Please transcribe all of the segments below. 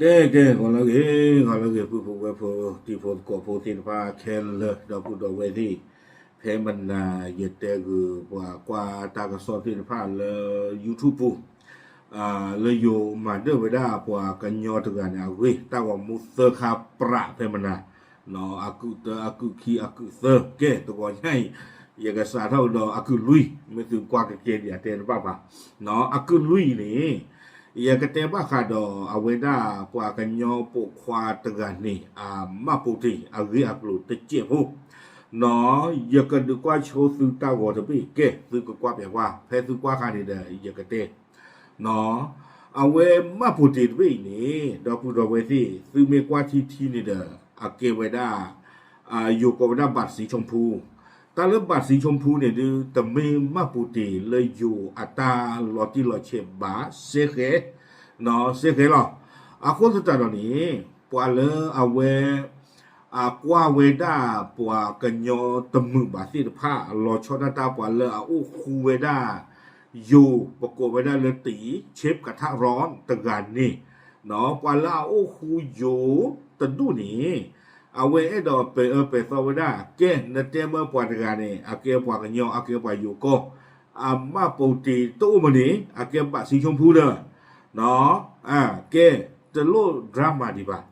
ကဲ ကဲ ဂီၤလၢအဂ့ၤ ဂီၤလၢအဂ့ၤ ပုၢ်ဖိဝဲၢ်ဖိ တံၤဖိသကိးဖိသ့ၣ်တဖၣ်ခဲလၢာ် ဒီပုၢ်ဒီဝဲၢ်သ့ၣ်, ဖဲမနၤ ယတဲဂုာ်ပှၤကွၢ်တၢ်ကစီၣ်သ့ၣ်တဖၣ်လၢ YouTube ပူၤ လၢယိၤမၤဒၢၣ်ဝဲဒၣ်ပှၤကညီတဂၤန့ၣ်အဂ့ၢ် တၢ်ဂီၤမူသၢခါပြးဖဲမနၤ, အကုၣ်တၢ အကုၣ်ခံ အကုၣ်သၢ ကဲ တဂီၤညါအံၤ ယကစးထီၣ်ကဒီးအကုၣ်လွံၢ် မ့ၢ်သုကွၢ်ကကဲဒံးအတဲတဘၣ်ဘၣ်, အကုၣ်လွံၢ်အံၤန့ၣ် ယကတဲဘၣ်ဃးဒီးအဝဲဒၣ်ပှၤကညီပိာ်ခွါတဂၤန့ၣ် အမှတ်ပုံတင် အဂ့ၢ်အကျိၤတစဲးဖိ နီၢ် ယကဒုးကွၢ်ဆိသုတၢ်ဂီၤတဘ့ၣ် ကဲ သုကကွၢ်ပျးကွၢ် ဖဲသုကွၢ်ဃါန့ၣ်ဒီး ယကတဲ နီၢ် အဝဲမှတ်ပုံတင်တဘ့ၣ်အံၤန့ၣ် ဒီပုၢ်ဒီဝဲၢ်သ့ၣ် သုမ့ၢ်ကွၢ်ထံထံန့ၣ်ဒီး အကဲဝဲဒၣ် ယိၤကိးဝဲဒၣ် บัตรสีชมพู, တၢ်လၢ บัตรสีชมพู န့ၣ်ဒုး တမ့ၢ်မှတ်ပုံတင်လၢယိၤအတၢ်လီၤတံၢ်လီၤဆဲးဘၣ် စ့ၢ်ကီး နီၢ် စ့ၢ်ကီးလီၤ. အဃိသတးဒီးန့ၣ် ပှၤလၢအဝဲ အကွၢ်ဝဲဒၣ်ပှၤကညီတမုာ်ဘၣ်သ့ၣ်တဖၣ် လီၤဆီဒၣ်တၢ် ပှၤလၢအအိၣ်ဃူဝဲဒၣ် ယိၤ ပကိးဝဲဒၣ်လၢတံၢ် chip ကထၣ်ရီ တဂၤန့ၣ် နီၢ် ပှၤလၢအအိၣ်ဃူယိၤတဒူၣ်န့ၣ် အဝဲအဲၣ်ဒိးပဲာ်အၢပဲာ်သီဝဲဒၣ် ကဲ နတဲမၢပှၤတဂၤန့ၣ် အကဲပှၤကညီ အကဲပှၤယိၤကီၢ် အမှတ်ပုံတင်တအိၣ်မးန့ၣ် အကဲ บัตรสีชมพู ဒီး နီၢ် ကဲ တလိၣ် drama ဒံးဘၣ်,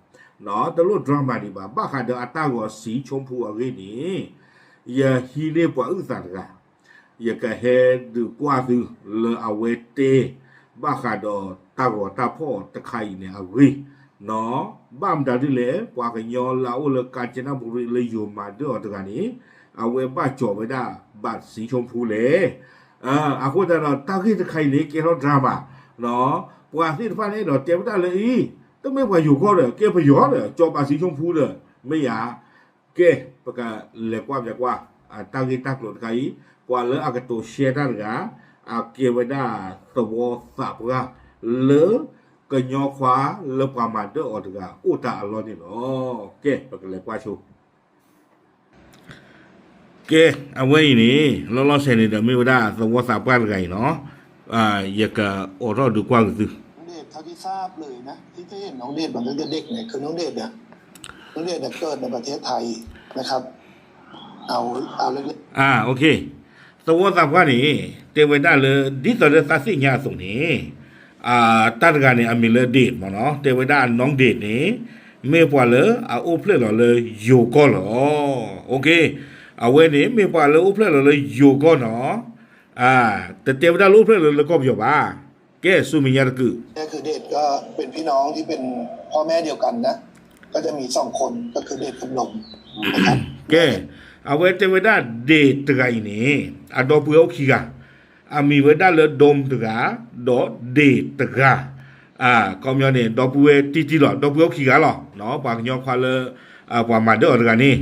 နီၢ် တလိၣ် drama ဒံးဘၣ် ဘၣ်ဃးဒီးအတၢ်ဂီၤ สีชมพู အဂ့ၢ်န့ၣ် ယဟံးန့ၢ်ပှၤအုၣ်သးတဂၤ ယကဟဲဒုးကွၢ်သုလၢအဝဲတဲ ဘၣ်ဃးဒီးတၢ်ဂီၤတၢ်ဖီၣ်တခါအံၤန့ၣ်အဂ့ၢ်, နီၢ် ဘၣ်မတၤဒ်လဲၣ် ပှၤကညီလၢအအိၣ်လၢ ကၠဲနၣ်ပူၤရံ လၢယိၤမၤဒၢၣ်အီၤတဂၤန့ၣ် အဝဲဘၣ်ကၠီၤဝဲဒၣ် บัตรสีชมพู လဲၣ်. အဃိသတးဒီး တၢ်ဂ့ၢ်တခါအံၤန့ၣ် ကဲထီၣ် drama နီၢ် ပှၤသ့ၣ်တဖၣ်န့ၣ်ဒီးတဲဝဲဒၣ်လၢအံၤ တမ့ၢ်ပှၤယိၤကီၢ်ဒီး ကဲပယီၤဒီး ကၠီၤ บัตรสีชมพู ဒီး မ့ၢ်ယၤ ကဲ ပကလဲၤကွၢ်ပျးကွၢ် တၢ်ဂ့ၢ်တၢ်ကျိၤတခါအံၤ ပှၤလၢအကတိၤရှဲတၢ်တဂၤ အကဲဝဲဒၣ်သဝီသးပှၢ် လၢကညီခွါလၢပှၤမၤဒၢၣ်အီၤတဂၤ အိၣ်တၢ်အလီၢ်န့ၣ်လီၤ. ကဲ ပကလဲၤကွၢ်ဆိ ကဲ အဝဲအံၤန့ၣ် လီၤလီၤဆဲးန့ၣ်ဒီး မ့ၢ်ဝဲဒၣ်သဝီသးပှၢ်တဂၤအံၤနီၢ်, ယကအိးထီၣ်ဒုးကွၢ်က့ၤသု เท่าที่ทราบเลยนะ ที่ที่เห็นน้องเดชน์ มาตั้งแต่เด็กเนี่ย คือน้องเดชน์เนี่ย น้องเดชน์เนี่ยเกิดในประเทศไทยนะครับ เอา เอาเล็กๆ သဝီသးပှၢ်န့ၣ် တဲဝဲဒၣ်လၢ ဒ်သိးလၢသးသ့ၣ်ညါအသိးန့ၣ် တၢ်တဂၤန့ၣ် အမံၤလၢ เดชน์ မ့ၢ်နီၢ်, တဲဝဲဒၣ် น้องเดชน์ န့ၣ် မ့ၢ်ပှၤလၢအအိၣ်ဖျဲၣ်လီၤလၢယိၤကီၢ်လီၤ. အဝဲန့ၣ် မ့ၢ်ပှၤလၢအိၣ်ဖျဲၣ်လီၤလၢယိၤကီၢ်နီၢ်, တတဲဝဲဒၣ်လၢအိၣ်ဖျဲၣ်လီၤလၢကီၢ်ပယီၤဘၣ်. ကဲ ဆူမဲာ်ညါတကုာ် ก็คือเดชก็เป็นพี่น้องที่เป็น พ่อแม่เดียวกันนะ ก็จะมีสองคน ก็คือเดชกับดมนะครับ ကဲ အဝဲတဲဝဲဒၣ် เดช တဂၤအံၤန့ၣ် အဒီပုၢ်ဝဲၢ်အိၣ်ခံဂၤ, အမံၤဝဲဒၣ်လၢ ดม တဂၤ ဒီး เดช တဂၤ, ခီပညီန့ၣ် ဒီပုၢ်ဝဲၢ်တံၢ်တံၢ်လီၤ ဒီပုၢ်ဝဲၢ်အိၣ်ခံဂၤလီၤ ပှၤကညီခွါလၢ ပှၤမၤဒၢၣ်အီၤတဂၤန့ၣ်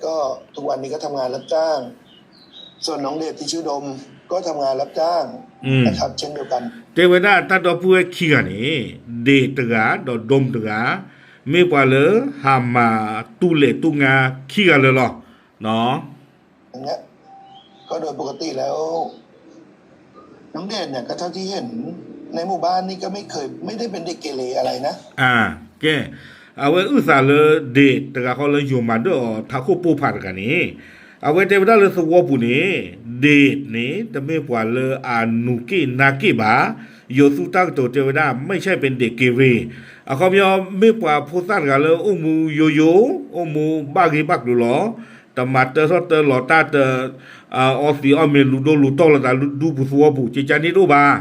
ก็ทุกวันนี้ก็ทำงานรับจ้าง ส่วนน้องเดชที่ชื่อดมก็ทำงานรับจ้างนะครับเช่นเดียวกัน တဲဝဲဒၣ်တၢ်ဒီပုၢ်ဝဲၢ်ခံဂၤန့ၣ် เดช တဂၤ ဒီး ดม တဂၤ မ့ၢ်ပှၤလၢဟးမၤတူၢ်လဲၢ်တူၢ်ငါခံဂၤလၢာ်လီၤ อย่างเงี้ย ก็โดยปกติแล้ว น้องเดชเนี่ยก็เท่าที่เห็นในหมู่บ้านนี่ก็ไม่เคยไม่ได้เป็นเด็กเกเรอะไรนะ ကဲ အဝဲအုၣ်သးလၢ เดช တဂၤဃီလၢယိၤမၤဒၢၣ်အီၤ ထးခိၣ်ပိၢ်ဖးတဂၤန့ၣ် အဝဲတဲဝဲဒၣ်လၢသဝီပူၤန့ၣ် เดช န့ၣ် တမ့ၢ်ပှၤလၢအနူၤက့ၣ်နါက့ၣ်ဘၣ်, ယိၤသူတၢ်ကတိၤတဲဝဲဒၣ် ไม่ใช่เป็นเด็กเกเร အခီပညီ မ့ၢ်ပှၤဖိသၣ်တဂၤလၢအိၣ်မူယိယိ, အိၣ်မူဘၣ်ဂ့ၤဘၣ်ကျိၤလီၤ, တမၤတၢထီၣ်တၢလီၤတၢ်တ အီသံးအီမ့ၤ လူၤဒိလူၤတီၢ်လိာ်သး ဒူပူၤသဝီပူၤ ကကန့ၣ်တအိၣ်ဘၣ်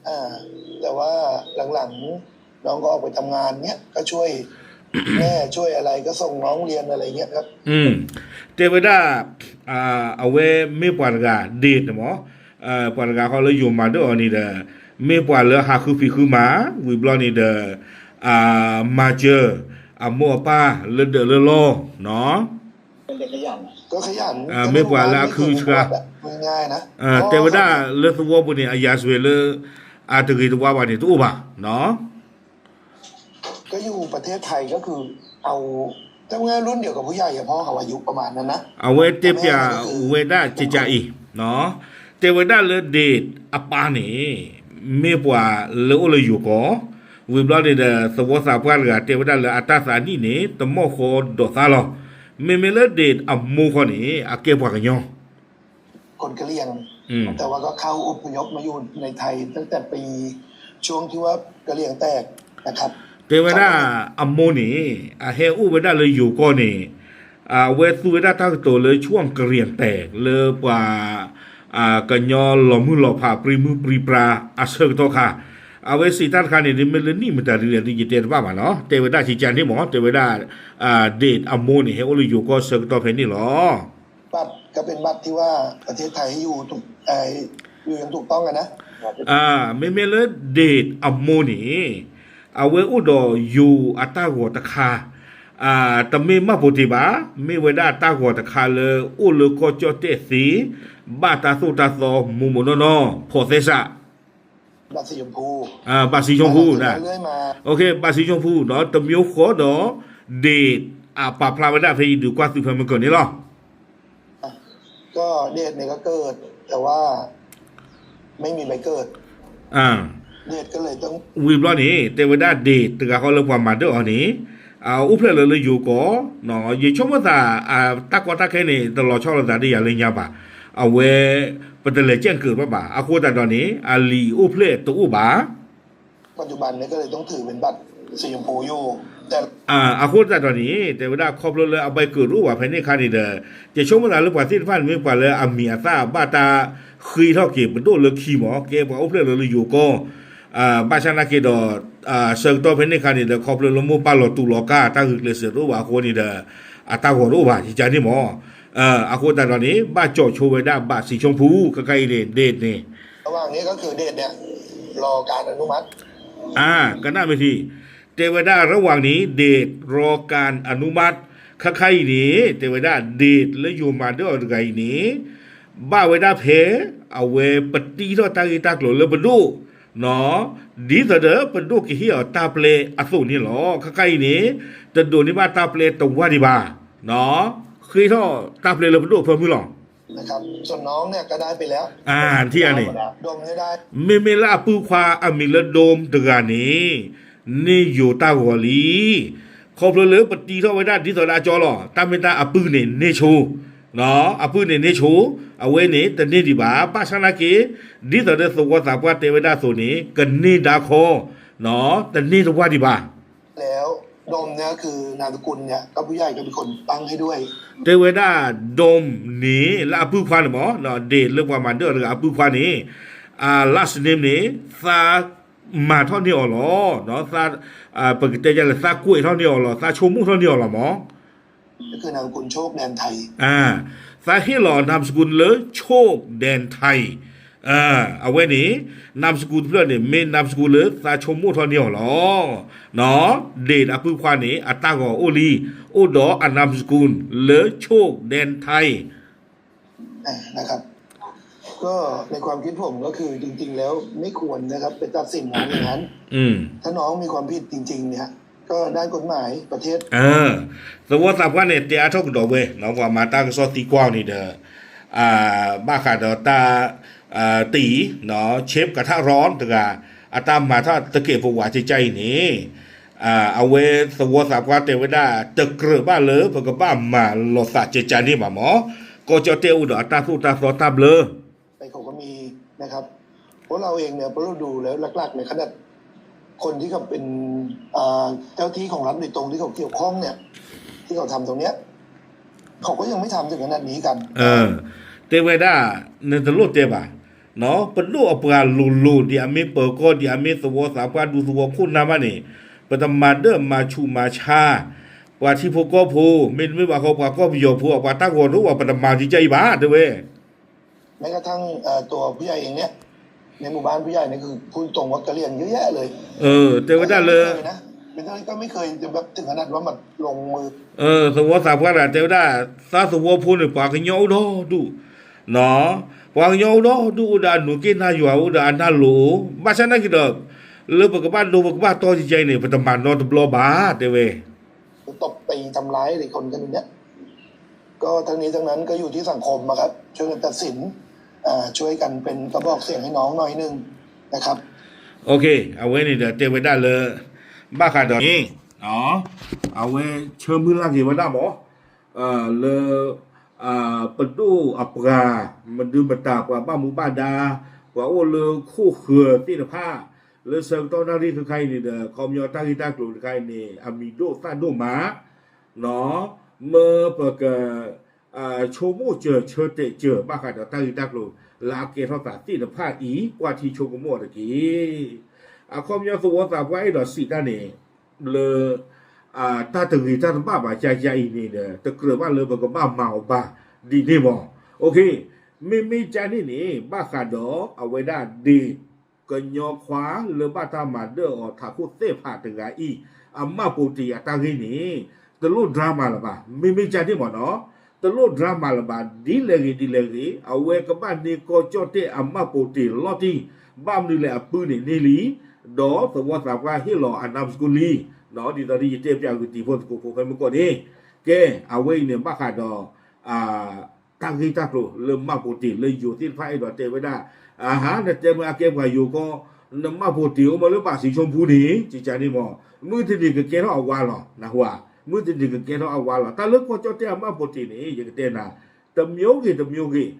อ่า แต่ว่าหลังๆน้องก็ออกไปทำงานเนี้ยก็ช่วยแม่ช่วยอะไรก็ส่งน้องเรียนอะไรเงี้ยครับ တဲဝဲဒၣ် အဝဲမ့ၢ်ပှၤတဂၤ เดช န့ၣ်မး ပှၤတဂၤဃီလၢယိၤမၤဒၢၣ်အီၤန့ၣ်ဒီး မ့ၢ်ပှၤလၢဟးဃုဖံးဃုမၤ ဝံၤဘျီန့ၣ်ဒီး မၤစၢၤ အမိၢ်အပၢ်လၢဒၢးလၢလီၢ် ก็ขยัน မ့ၢ်ပှၤလၢအခုဆှါ တဲဝဲဒၣ်လၢသဝီပူၤန့ၣ် အရာဇဝင်လၢ အတဂ့ၤတဝါဘၣ်န့ၣ် တအိၣ်ဘၣ် ก็อยู่ประเทศไทยก็คือเอา ถ้าว่ารุ่นเดียวกับผู้ใหญ่อะพ่อเขาอายุประมาณนั้นนะ အဝဲတဲပျးဝဲဒၣ်ကကးအံၤ တဲဝဲဒၣ်လၢ เดช အပၢ်န့ၣ် မ့ၢ်ပှၤလၢအိၣ်လၢယိၤကီၢ်, ဝံၤဘျီန့ၣ်ဒီး သဝီသးပှၢ်တဂၤတဲဝဲဒၣ်လၢအတၢ်သးနံၣ်န့ၣ် တမီၢ်ဃီဒီးသါလီၤ. မ့မ့ၢ်လၢ Date အမိၢ်ခီန့ၣ် အကဲပှၤကညီ คนกะเหรี่ยง แต่ว่าก็เข้าอพยพมาอยู่ในไทยตั้งแต่ปีช่วงที่ว่ากะเหรี่ยงแตกนะครับ တဲဝဲဒၣ်အမိၢ်န့ၣ် အဟဲအိၣ်ဝဲဒၣ်လၢယိၤကီၢ်န့ၣ် အဝဲသူဝဲဒၣ်တၢ်ကတိၤလၢ ช่วงกะเหรี่ยงแตก လၢပှၤ ကညီလီၤမုၢ်လီၤဖးပြံမုၢ်ပြံပြါအဆၢကတီၢ်ခါ, အဝဲစံးတၢ်တခါန့ၣ် မ့ၢ်လၢနံၣ်မတၤဒ်လဲၣ် သုယတဲတဘၣ်ဘၣ်နီၤ, တဲဝဲဒၣ်ကကန့ၣ်မ့ၢ် တဲဝဲဒၣ် Date အမိၢ်န့ၣ် ဟဲအိၣ်လၢယိၤကီၢ်ဆၢကတီၢ်ဖဲန့ၣ်လီၤ. บัตรก็เป็นบัตรที่ว่าประเทศไทยให้อยู่ถูก เอ่อ อยู่อย่างถูกต้องอะนะ မ့မ့ၢ်လၢ Date အမိၢ်န့ၣ် အဝဲအိၣ်ဒီးယိၤအတၢ်ဂီၤတခါ တမ့ၢ်မၢ်ပိာ်တ့ၢ်ဘၣ်, မ့ၢ်ဝဲဒၣ်တၢ်ဂီၤတခါလၢအိၣ်လၢကီၢ်ကၠီၣ်တဲၣ်သ့, ဘၣ်တၢ်သိၣ်တၢ်သီမိၢ်မိၢ်နီၢ်နီၢ် ဖီသဲစး บัตรสีชมพู บัตรสีชมพู นะ เรื่อยมา โอเค บัตรสีชมพูเนาะ တမျိုးဃီဒီး Date အပာ်ဖျါဝဲဒၣ်ဖဲအံၤ ဒုးကွၢ်သုဖဲမုၢ်ကၢၢ်န့ၣ်လီၤ. ก็ Date เนี่ยก็เกิด แต่ว่า ไม่มีใบเกิด Date ก็เลยต้อง ဝံၤဘျီန့ၣ် တဲဝဲဒၣ် Date တဂၤဃီလၢပှၤမၤဒၢၣ်အီၤန့ၣ် အိၣ်ဖျဲၣ်လၢလၢယိၤကီၢ်, ယဆိကမိၣ်သး တၢ်ကီတၢ်ခဲန့ၣ် တလီၤဆီလိာ်သးဒီးယၤလၢညါဘၣ်, အဝဲ ပတလဲၤကဲၣ်ကၢးဘၣ်ဘၣ်, အဃိသတးဒီးန့ၣ် အလံာ်အိၣ်ဖျဲၣ်တအိၣ်ဘၣ် ปัจจุบันนี้ก็เลยต้องถือเป็นบัตรสีชมพูอยู่ แต่ အဃိသတးဒီးန့ၣ် တဲဝဲဒၣ်ခီဖျိလၢအ ใบเกิด တအိၣ်ဘၣ်ဖဲန့ၣ်အခါန့ၣ်ဒီး ယဆိကမိၣ်သးလၢပှၤသ့ၣ်တဖၣ်န့ၣ် မ့ၢ်ပှၤလၢအမံၤအသၣ်ဘၣ်တၢ်ဃ့ထီၣ်က့ၤပဒိၣ်လၢခံမး ကဲပှၤအိၣ်ဖျဲၣ်လၢလၢယိၤကီၢ်, ဘၣ်ဆၣ်နာ်က့ဒီး ဆၢကတီၢ်ဖဲန့ၣ်အခါန့ၣ်ဒီး ခီဖျိလၢမိၢ်ပၢ်လီၤတူာ်လီၤကာ် တၢ်ဂုာ်ကျဲးစၢးတအိၣ်ဘၣ်အဃိန့ၣ်ဒီး အတၢ်ဂီၤတအိၣ်ဘၣ် ယကန့ၣ်မး, အဃိသတးဒီးန့ၣ် ဘၣ်ကၠီၣ်ဆိဝဲဒၣ် บัตรสีชมพู ခဲခါအံၤန့ၣ် Date န့ၣ် ระหว่างนี้ก็คือ Date เนี่ย รอการอนุมัติ ကနၣ်မ့ၢ်ထံ တဲဝဲဒၣ် ระหว่างนี้ Date รอการอนุมัติ ခဲခါအံၤန့ၣ် တဲဝဲဒၣ် Date လၢယိၤမၤဒၢၣ်အီၤတဂၤအံၤန့ၣ် ဘၣ်ဝဲဒၣ်ဖဲ အဝဲပတံထီၣ်တၢ်ဂ့ၢ်တၢ်ကျိၤလၢပဒိၣ် ဒ်သိးဒီးပဒိၣ်ကဟ့ၣ်အီၤတၢ်ပျဲအသိးန့ၣ်လီၤ. ခဲခါအံၤန့ၣ် တဒိးန့ၢ်ဘၣ်တၢ်ပျဲတဝၢ်ဒံးဘၣ်, ဃ့ထီၣ်တၢ်ပျဲလၢပဒိၣ်အဖၢမုၢ်လီၤ. မ့မ့ၢ်လၢအပုၢ်ခွါအမံၤလၢ Dome တဂၤန့ၣ် န့ၢ်ယိၤတၢ်ဂီၤလံ. ခီဖျိလၢပတံထီၣ်ဝဲဒၣ်ဒ်သိးဒီးအကၠီလီၤ. တၢ်မ့ၢ်တၢ်အပုၢ်န့ၣ်န့ၢ်ဆိ, အပုၢ်န့ၣ်န့ၢ်ဆိ, အဝဲန့ၣ်တန့ၢ်ဒံးဘၣ်. ဘၣ်ဆၣ်နာ်က့ ဒ်သိးဒီးသဝီသးပှၢ်တဲဝဲဒၣ်အသိးန့ၣ် ကန့ၢ်ဒါခီ, တန့ၢ်တဝၢ်ဒံးဘၣ်. တဲဝဲဒၣ် Dome န့ၣ် လၢအပုၢ်ခွါန့ၣ်မး, Date လၢပှၤမၤဒၢၣ်အီၤတဂၤအပုၢ်ခွါန့ၣ် အ last name န့ၣ် သးမၤထီၣ်န့ၢ်အီၤလီၤ. ပကတဲဒ်လဲၣ် သးကွဲးထီၣ်န့ၢ်အီၤလီၤ, သးဆိကမိၣ်ထီၣ်န့ၢ်အီၤလီၤမး. သးဟ့ၣ်လီၤ นามสกุล လၢ ချိၣ်ဒဲၣ်ထၢၣ် အဝဲန့ၣ် นามสกุล တဖျၢၣ်န့ၣ် မ့ၢ် นามสกุล လၢသးဆိကမိၣ်ထီၣ်န့ၢ်အီၤလီၤ. Date အပုၢ်ခွါန့ၣ် အတၢ်ဂီၤအိၣ်လံ, အိၣ်ဒီးအ นามสกุล လၢ ချိၣ်ဒဲၣ်ထၢၣ် นะครับ ก็ในความคิดผมก็คือจริงๆแล้วไม่ควรนะครับไปตัดสินน้องอย่างนั้น ถ้าน้องมีความผิดจริงๆเนี่ย ก็ด้านกฎหมายประเทศ သဝီသးပှၢ်န့ၣ် တဲအါထီၣ်ကဒီးဝဲ ပှၤမၤတၢ်ကစီၣ်သံကွၢ်န့ၣ်ဒီး ဘၣ်ဃးဒီးတၢ် တံၤ เชฟกระทะร้อน တဂၤ အတၢ်မၤထီၣ်တကဲာ်ပဝးကကါအံၤန့ၣ် အဝဲသဝီသးပှၢ်တဲဝဲဒၣ် တကြၢးဘၣ်လၢပကဘၣ်မၤလီၤသးကကါန့ၣ်ဘၣ်မး, ကီၢ်ကၠီၣ်တဲၣ်အိၣ်ဒီးအတၢ်သိၣ်တၢ်သီတၢ်ဘျၢ เขาก็มีนะครับ เพราะเราเองเนี่ย เพราะเราดูแล้วหลักๆเนี่ย ขนาด คนที่เขาเป็น อ่า เจ้าที่ของรัฐโดยตรงที่เขาเกี่ยวข้องเนี่ย ที่เขาทำตรงเนี้ย เขาก็ยังไม่ทำถึงขนาดนี้กัน တဲဝဲဒၣ် နတလိၣ်တဲဘၣ်, ပဒိၣ်အပှၤလိၤလိၤ ဒ်အမ့ၢ်ပၢၤကီၢ် ဒ်အမ့ၢ်သဝီသးပှၢ်ဒူသဝီခိၣ်နၢ်ဘၣ်န့ၣ် ပတမၤဒၢၣ်မၤဆူးမၤဆါ ပှၤထံဖိကီၢ်ဖိ မ့တမ့ၢ်ဘၣ်ဃီ ပှၤကီၢ်ပယီၤဖိ အပှၤတၢ်ဂီၤတအိၣ်ဘၣ် ပတမၤကကါအံၤဘၣ် တဲဝဲ แม้กระทั่ง เอ่อ ตัวผู้ใหญ่เองเนี่ย ในหมู่บ้านผู้ใหญ่เนี่ยคือพูดตรงว่ากะเหรี่ยงเยอะแยะเลย တဲဝဲဒၣ်လၢ ไม่เคยนะ ไม่เคย ก็ไม่เคยจะแบบถึงขนาดว่ามาลงมือ သဝီသးပှၢ်တဂၤတဲဝဲဒၣ် သးသဝီဖိန့ၣ် ပှၤကညီအိၣ်ဒီဒူၣ်, ပှၤကညီအိၣ်ဒီဒူၣ် အိၣ်ဒီးအနူးက့ၣ်နၢ်ယွၤ အိၣ်ဒီးအနၢ်လိၤ, ဘၣ်ဆၣ်နာ်က့ဒီး လၢပကဘၣ်ဒိပကဘၣ်တီကကါအံၤန့ၣ် ပတမၤနီတဘျီဘၣ် တဲဝဲ ตบตีทำร้ายเลยคนคนนี้ ก็ทั้งนี้ทั้งนั้นก็อยู่ที่สังคมอะครับ ช่วยกันตัดสิน อ่า ช่วยกันเป็นกระบอกเสียงให้น้องหน่อยหนึ่งนะครับ အဝဲန့ၣ်ဒီးတဲဝဲဒၣ်လၢ ဘၣ်ဃးဒီးန့ၣ် အဝဲဆၢမုၢ်လၢ်က့ၤဝဲဒၣ်မး လၢ ပဒိၣ်အပှၤ မဒုမတၤ ပှၤဘၣ်မူဘၣ်ဒါ ပှၤအိၣ်လၢခိၣ်ဃၢၤသ့ၣ်တဖၣ် လၢဆၢကတီၢ်နၣ်ရံၣ်ခဲခါအံၤန့ၣ်ဒီး ခီပညီတၢ်ဂ့ၢ်တၢ်ကျိၤတခါအံၤန့ၣ် အမံၤဒိၣ်သၣ်ဒိၣ်မး မၢပက ဆိကမိၣ်စၢၤဆၢတဲာ်စၢၤ ဘၣ်ဃးဒီးတၢ်ဂ့ၢ်တၢ်ကျိၤ လၢအကဲထီၣ်သးသ့ၣ်တဖၣ်အံၤ ကွၢ်ထံဆိကမိၣ်အီၤတက့ၢ်. အခီပညီသဝီသးပှၢ်အဲၣ်ဒိးစံးတၢ်န့ၣ် လၢ တၢ်တဂ့ၤတၢ်တဘၣ်ဘၣ် ကယအံၤန့ၣ်ဒီး တကြၢးဘၣ်လၢပကဘၣ်မၤအီၤဘၣ်ဒ်န့ၣ်မး. မ့မ့ၢ်ကန့ၣ်န့ၣ် ဘၣ်ဃးဒီးအဝဲဒၣ်ဒ့ၣ် ကညီခွါလၢဘၣ်တၢ်မၤဒၢၣ်အီၤထးခိၣ်သ့ၣ်ဖးတဂၤအံၤ အမှတ်ပုံတင်အတၢ်ဂ့ၢ်န့ၣ် တလိၣ် drama လၢၤဘၣ်. မ့မ့ၢ်ကန့ၣ်မးနီၤ တလိၣ် drama လၢၤဘၣ် ဒ်လဲၣ်ဂ့ၤဒ်လဲၣ်ဂ့ၤ အဝဲကဘၣ်န့ၢ်ကီၢ်ကၠီၣ်တဲၣ်အမှတ်ပုံတင်လီၤတံၢ် ဘၣ်မနုၤလဲၣ်အပုၢ်န့ၣ်န့ၢ်လံ ဒီးသဝီသးပှၢ်ဟ့ၣ်လီၤအ name school လံ ဒ်သိးဒီးယတဲပၠးဂုာ်တံၤဖိသကိးဖိဖဲမုၢ်ကီၢ်န့ၣ် ကဲ အဝဲအံၤန့ၣ် ဘၣ်ဃးဒီး တၢ်ဂ့ၢ်တၢ်ကျိၤလၢမှတ်ပုံတင်လၢယိၤသ့ၣ်တဖၣ်အဲၣ်ဒိးတဲဝဲဒၣ် အဟါ နတဲမ့ၢ်အကဲပှၤယိၤကီၢ် နမှတ်ပုံတင်အိၣ်မးလၢဘၣ်စံဆိဖူန့ၣ် ကကန့ၣ်မး မုၢ်တနံၤကကဲထီၣ်အဝါလီၤ နဟူဧါ မုၢ်တနံၤကကဲထီၣ်အဝါလီၤ တၢ်လၢကီၢ်ကၠီၣ်တဲၣ်အမှတ်ပုံတင်န့ၣ် ယကတဲနၤ တမျိုးဂ့ၤတမျိုးဂ့ၤ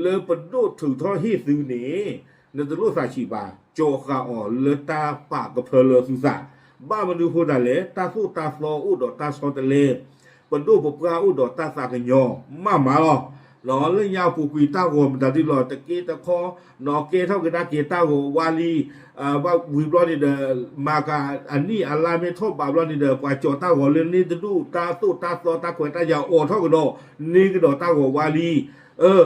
လၢပဒိၣ်ထုးထီၣ်ဟ့ၣ်သုန့ၣ် နတလိၣ်သးဆံးဘၣ် ကၠီၤဃာ်အီၤလၢတၢ်ပာ်ကဖၢလၢသုသး ဘၣ်မနုၤဃိသတးလဲၣ် တၢ်သိၣ်တၢ်သီအိၣ်ဒီးတၢ်ဆီတလဲ ပဒိၣ်ပပှၢ်အိၣ်ဒီးတၢ်သးကညီၤ မးမးလီၤ. လၢညါပူၤကွံာ်တၢ်ဂီၤမတၤဒ်လီၤ တက့တခီ နီၢ်ကဲထီၣ်ကဒါက့ၤတၢ်ဂီၤဝါလံ ဘၣ်ဝံၤဘျီန့ၣ်ဒီး မၤကၤအနံၣ်အလါမ့ၢ်ထီၣ်ဘးဘျီန့ၣ်ဒီး ပှၤကၠီၤတၢ်ဂီၤလၢန့ၣ်တဒူၣ် တၢ်သိၣ်တၢ်သီတၢ်ခွဲးတၢ်ယာ်အိးထီၣ်ကဒီး န့ၢ်ကဒီးတၢ်ဂီၤဝါလံ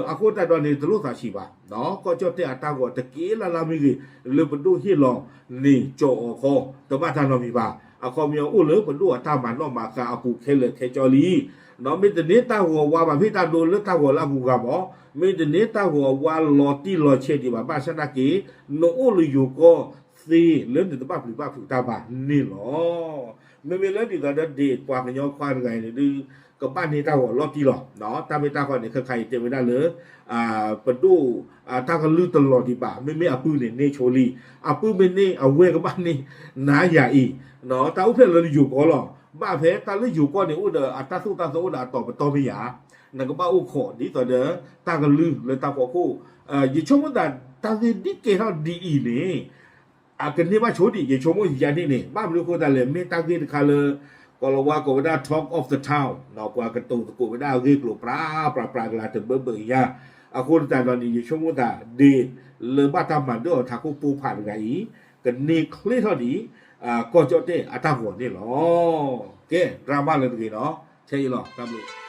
အဃိသတးဒီးန့ၣ် တလိၣ်သးဆံးဘၣ် ကီၢ်ကၠီၣ်တဲၣ်အတၢ်ဂီၤတက့လၢ်လၢ်မ့ၢ်ဂ့ၤ လၢပဒိၣ်ဟ့ၣ်လီၤန့ၣ်ကၠီၤအီၤခီ တဘၣ်တၢ်နီတမံၤဘၣ်. အခီပညီအိၣ်လၢပဒိၣ်အတၢ်မၤနီၣ်မၤဃါအပူၤခဲလၢာ်ခဲကၠီလံ. မ့ၢ်တန့ၢ်တၢ်ဂီၤဝါဘၣ် မ့ၢ်တၢ်ဒိလၢတၢ်ဂီၤလၢအဂုၤအဂၤမး, မ့ၢ်တန့ၢ်တၢ်ဂီၤဝါလီၤတံၢ်လီၤဆဲးဒံးဘၣ် ဘၣ်ဆၣ်သနာ်က့ နအိၣ်လၢယိၤကီၢ်သ့လၢနတဘၣ်ပျံၤဘၣ်ဖုးတၢ်ဘၣ်န့ၣ်လီၤ. မ့မ့ၢ်လၢဒ်သိးဒီးဒ့ၣ်ပှၤကညီခွါတဂၤအံၤန့ၣ်ဒုး ကဘၣ်န့ၢ်တၢ်ဂီၤလီၤတံၢ်လီၤ. တၢ်မ့ၢ်တၢ်တီန့ၣ် ခဲခါအံၤတဲဝဲဒၣ်လၢ ပဒိၣ် တၢ်ကလုၢ်တလီၤဒံးဘၣ်, မ့မ့ၢ်အပုၢ်န့ၣ်န့ၢ်ဆိလံ. အပုၢ်မ့ၢ်န့ၢ် အဝဲၢ်ကဘၣ်န့ၢ်နၤယၤအံၤ, တၢ်အိၣ်ဖျဲၣ်လၢယိၤကီၢ်လီၤ. ဘၣ်ဖဲတၢ်လၢယိၤကီၢ်န့ၣ် အိၣ်ဒီးအတၢ်သိၣ်တၢ်သီအိၣ်ဒီးအတီၤပတီၢ်မ့ၢ်ယၤ, နကဘၣ်အိၣ်ခိးဒ်သိးဒီး တၢ်ကလုၢ်လၢတၢ်ဖီခိၣ်, ယဆိကမိၣ်သး တၢ်ဂ့ၢ်ဒ်ကဲထီၣ်ဒ်အံၤန့ၣ် အကန့ၢ်ဘၣ်ဆိဒံး ယဆိကမိၣ်ယၤန့ၣ်န့ၣ် ဘၣ်မနုၤအဃိသတးလဲၣ် မ့ၢ်တၢ်ဂ့ၢ်တခါလၢ ကိၤလၤဝါကိးဝဲဒၣ် Talk of the Town, ပှၤကတိၤသကိးဝဲဒၣ်အဂ့ၢ်ကျိၤ ပြးပြးပြးကလၤတဘၢဘၢအံၤညါ, အဃိသတးဒီးန့ၣ် ယဆိကမိၣ်သးဒ့ၣ်လၢဘၣ်တၢ်မၤဒၢၣ်အီၤထးခိၣ်ပိၢ်ဖးတဂၤအံၤ ကန့ၢ်ချ့ထီၣ်ဒံး ကီၢ်ကၠီၣ်တဲၣ်အတၢ်ဂီၤန့ၣ်လီၤ. ကဲ drama လၢတဂ့ၤနီၤ ထဲအံၤလီၤ တၢ်ဘျုး